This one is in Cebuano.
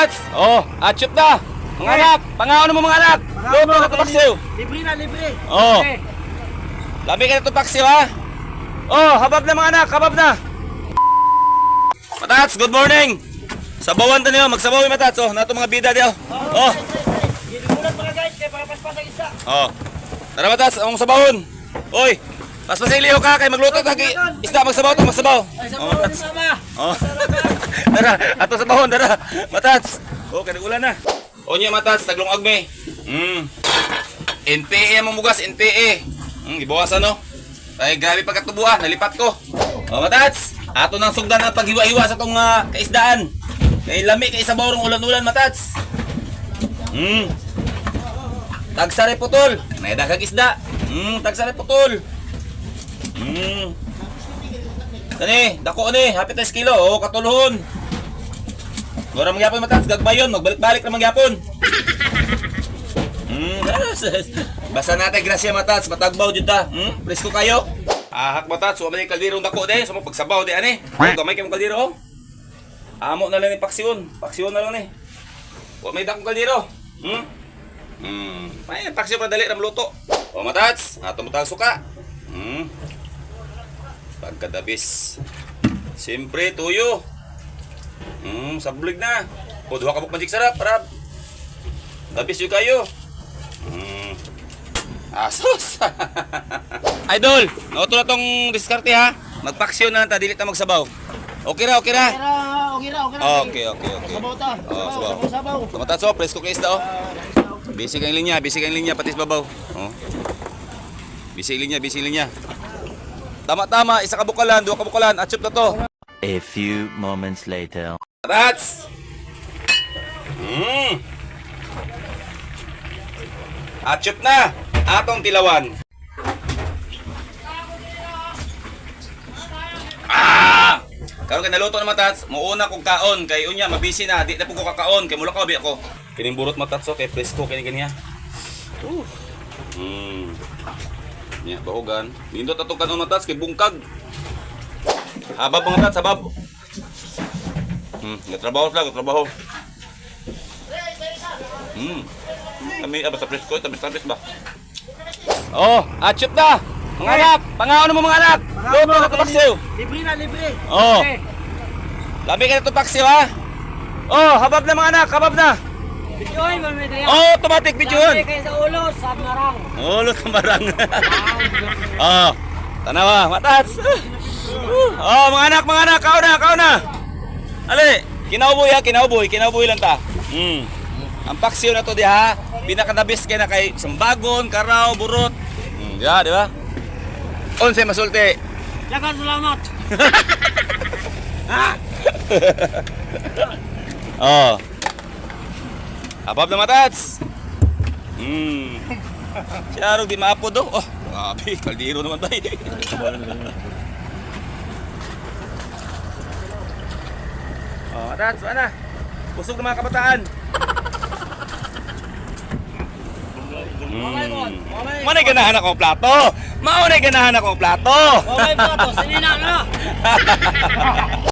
Matats! Oh, achop na! Mga anak! Pangaon mo, mga anak! Luto na ito paksiw! Libre na, libre. Oh. Lami ka na ito paksiw ha! Oh, habab na, mga anak! Habab na! Matats, good morning! Sabawan ta niyo, magsabaw yung Matats. Oh, nato mga bida diyo. Oh, Ginugulan mga guys, kaya para paspas ang isa. Oh. Tara, Matats, among sabawon. Oy, paspasilyo ka kay magluto ta kay isda, magsabaw ta, magsabaw. Ay, sa Oh, mga Matats. mama. Oh. Tara, ato sa bahon, tara. Matats. Oh, kay ulan na. O niya, Matats, taglong agme. NPA ang mugas, NPA. Gibawasan no. Ay, grabe pagkatubo ah, nalipat ko. Oh, Matats. Ato nang sugdan ang paghiwa-hiwa sa tong kaisdaan. Kay lami kay sabaw rong ulan-ulan, Matats. Tagsare putol. May daghang isda. Tagsare putol. Kani, dako ni, hapit 3 kilo, oh, katulhon. Mura magyapon, Matats, gagmayon, magbalik-balik na magyapon. Basta natin grasya, Matats, matagbaw jud ta. Presko kayo. Ahak, Matats, wa man yung kaldirong dako de, sa mo pagsabaw de ani. Oh, gamay kay mong kaldero oh. Amo na lang ni paksiyon, paksiyon na lang ni. Wa may dakong kaldero. Ay, paksiyon pa dali ra luto. Oh, Matats, ato mo tag suka. Pagkadabis. Siyempre, tuyo. Sablig na. O, duha ka buk magic sarap, para dabis yun kayo. Asos. Idol, nauto na tong diskarte ha. Magpaksyon na lang ta, dili ta magsabaw. Okay ra, okay ra. Okay ra, okay ra. Okay. Sabaw ta. Oh, sabaw. Sabaw, sabaw. Tumatats oh, presko kay isda oh. Busy kang linya, busy kang linya pati sa babaw. Oh. Busy linya, busy linya. Tama-tama, isa ka bukalan, duha ka bukalan, atsup na to. A few moments later. Rats! Atsup na! Atong tilawan. Ah! Karon kay naluto na, Matats, muuna kong kaon kay unya mabisi na, di na po ko kakaon kay mulakaw bi ako. Kining burot, Matats, oh, kay presko kini ganiya. Nya bahugan. Nindot atong kanon, Matats, kay bungkag. Habab, mga Tats, habab. Gatrabaho sila, gatrabaho. Kami, basta presko, tamis-tamis ba? Oh, achop na! Mga anak, pangaon mo, mga anak! Luto na ito paksiw! Libre na, libre. Oh. Lami ka na ito paksiw ha! Oh, habab na, mga anak, habab na! Videoin man may daya. Oh, automatic video yun! Kayo sa ulo, sa marang. Ulo sa marang. Oh, tanawa, Matats. Oh, mga anak, kao na, kao na. Ali, kinauboy ha, kinauboy, kinauboy lang ta. Ang paksiw na to di ha, pinakadabis kay na kay sambagon, karaw, burot. Di ba, di ba? Onse masulti. Daghang salamat. Oh. Abab na, Matats. Siya di maapo do. Oh, grabe, kaldero naman tayo. Oh, Matats, ana. Busog ng mga kabataan. Manay ganahan akong plato. Maunay ganahan akong plato. Okay ba to? Sinina na.